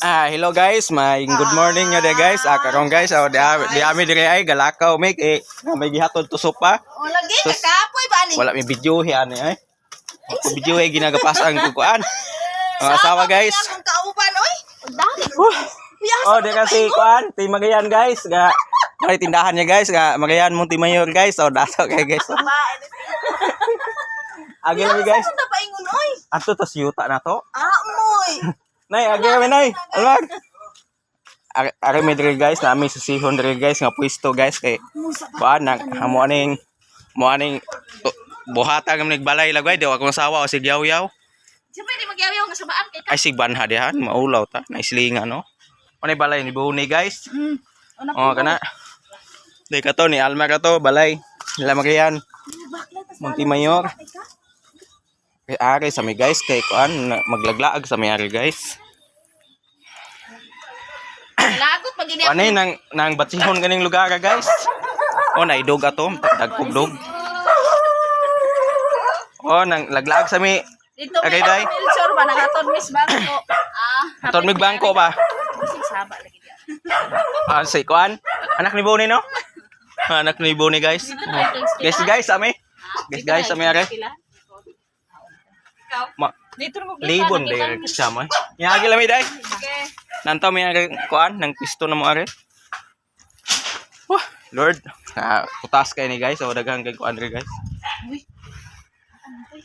Ah, hello guys, may good morning nyo de guys. Ah, karon guys, oh, di ami dire ay galakaw make eh may gihatod to sopa. O lagi, Sus. kakapoy ba ni? Wala may video hi ani ay. Ako video ay ginagapasan ko kuan. Mga asawa guys. Akong kauban oy. Dali. Oh, di kasi kuan, ti Magayan guys, ga may tindahan niya guys, ga Magayan mong ti Mayor guys. Oh, dato kay guys. Agi mi guys. Ano na paingon oy? Ato to siyuta na to. Ah, moy. Nay, agi kami nay. Alwag. Ari mi diri guys, nami susihon diri guys nga pwesto guys kay kuan nang amo aning mo aning buhata kami nagbalay lagway di akong asawa o si Yaw-Yaw. Siyempre di magyaw nga sabaan kay Ay sig banha dihan maulaw ta naislinga no. Ano balay ni Buni guys? Oh kana. Di ka to ni Alma ka to balay. Nila Magayan. Montemayor. Kay ari sa mi guys kay kuan maglaglaag sa mi ari guys. Lagot pag ini. Ano nang nang batsihon ganing lugar ah, guys. Oh, naidog ato, dagkog dog. Oh, nang laglag sa mi. Dito Okay, day. Melchor ba nangaton Miss Bangko. Ah, Aton mig bangko ba? Bisig saba lagi diya. Ah, si kuan. Anak ni Boni no? Ah, anak ni Boni guys. Oh. Guys, guys, ami. Guys, guys, ami are. Ma Dito mo libon day kasama. Yagi lami day. Nanto mi are kuan nang pisto na mo are. Wah, Lord. Ah, putas kay ni guys. So daghang kay kuan diri guys.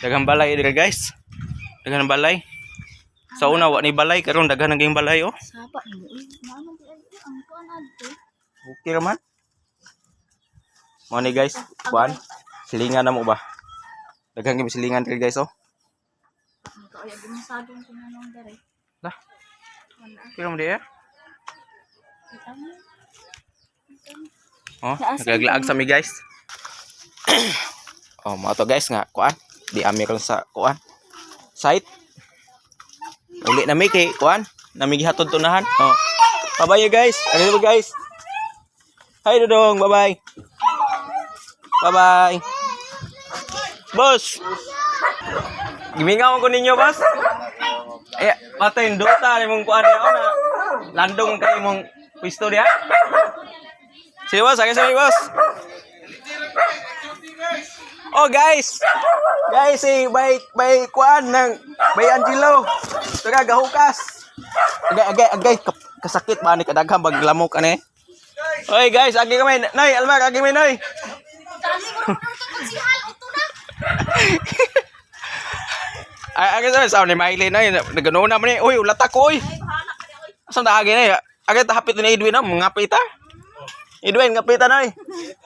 Daghang balay diri guys. Daghang balay. Sa una wa ni balay karon daghan naging balay oh. Saba mo oy. Naman di ay ang kuan adto. Okay raman. Mo ni guys, kuan. Silingan na mo ba? Daghang kay silingan diri guys oh. Kaya gimasadong ko na nung dere. Lah. Okay raman di eh. Oh, naglaglaag sa mi guys. Oh, mga to guys nga kuan. Di ami ron sa kuan. Site. Uli na mi kay kuan. Nami gihatod tunahan. Oh. Bye-bye you guys. Ano ba guys? Hi Dodong, bye-bye. Bye-bye. Boss. Gimingaw ko ninyo, boss. Eh, patay dota ni mong kuan niya na. Landong kay mong pwesto diha. Sige boss, agi sa boss. Oh guys. Guys, eh, by kuan ng by Angelo. Taga gahukas. Agay agay agay kasakit ba ni kadaghan baglamok ani. Oy guys, agi kami. Nay, Almar, agi kami nay. Dali mo na to konsihal uto na. Ay, agi sa sa ni Miley nay, nagano na man ni. Uy, ulata ko oy. Asa na agi nay? Agi ta hapit ni Edwin na, mga pita. Edwin, ngapita nay.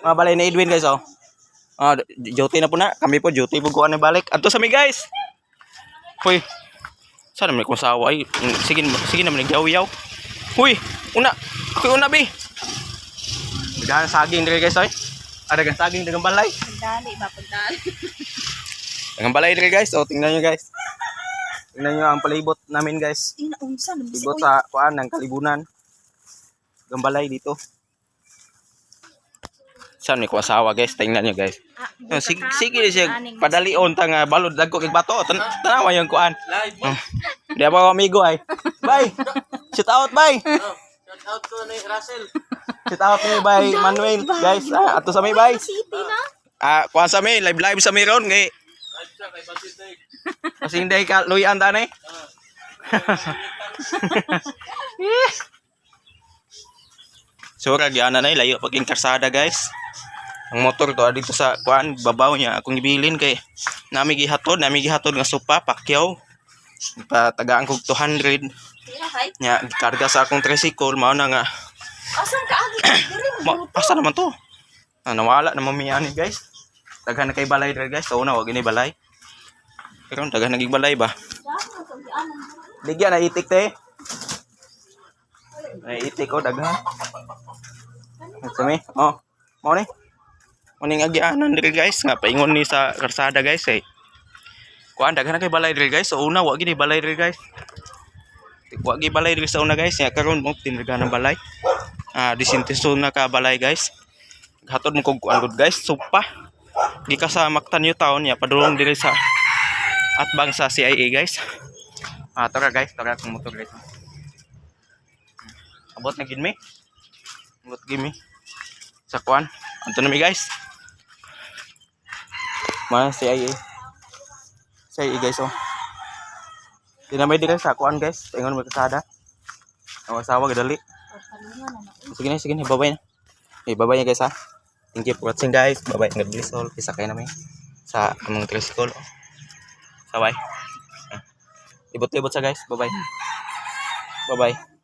Mga balay ni Edwin guys oh. Ah, duty na po na. Kami po duty po kuan balik. Adto sa mi guys. Hoy. Sana may kung sawa ay. Sige, sige naman nagyaw-yaw. Huy, una. Ako una bi. Dagan saging diri guys oy. Ah, dagan saging dagan balay. Pagdali ba pagdali. Dagan balay diri guys. Oh, tingnan niyo guys. Tingnan niyo ang palibot namin guys. Ina unsa na Libot sa kuan ng kalibunan. Dagan balay dito. Saan may kuwasawa guys? Tingnan niyo guys. Oh, sige, sige siya padalion ta nga balod dagko kay bato. Tanawa yung kuan. Live Oh. Di ba ako amigo ay. Bye. Shout out bye. Shout out ko ni Russell. Shout out ni bye Manuel guys. Ah, ato sa mi bye. City na. Ah, kuan sa mi live live sa mi ron kay Live siya kay Basinday. kasing day ka luyan ta ni. So ra gyana nay layo pag karsada guys. Ang motor to dito sa kuan babaw niya akong gibilin kay nami gihatod nga sopa pakyaw. Patagaan kog 200 Tira hay. nya gikarga sa akong tricycle mao na nga Asan ka agi? Diri ma, asa naman to? Ah, nawala na mamiya ni guys. Daghan na kay balay dre guys. So una wag ini balay. Pero daghan naging balay ba? Ligyan na itik te. Ay itik oh daghan. Kami. Oh. Mao ni. Mao ning agianan diri guys nga paingon ni sa karsada guys eh. Kuan daghan na kay balay diri guys. So una wa gini balay diri guys. Wa gi balay diri sa una guys. Nya karon mo tinirga ng balay. Ah, disinteso na ka balay guys. Hatod mo kog kuan gud guys, sopa. Gika sa Mactan New Town ya padulong diri sa atbang sa CIA guys. Ah, tara guys, tara akong motor guys. Abot na gid mi. Abot gid mi. Sa kuan. Anto na mi, guys. Mana si ay. Si ay, guys, oh. Di na may diri sa kuan, guys. Ingon mo kasada. Ang asawa gadali. Pagkalungan na na. Sige na, sige na, bye-bye na. Eh, bye-bye na, guys, ha. Thank you for watching, guys. Bye-bye. God bless all. Isakay na mi sa among tricycle. Sabay. Ibot-ibot sa, guys. Bye-bye. Bye-bye.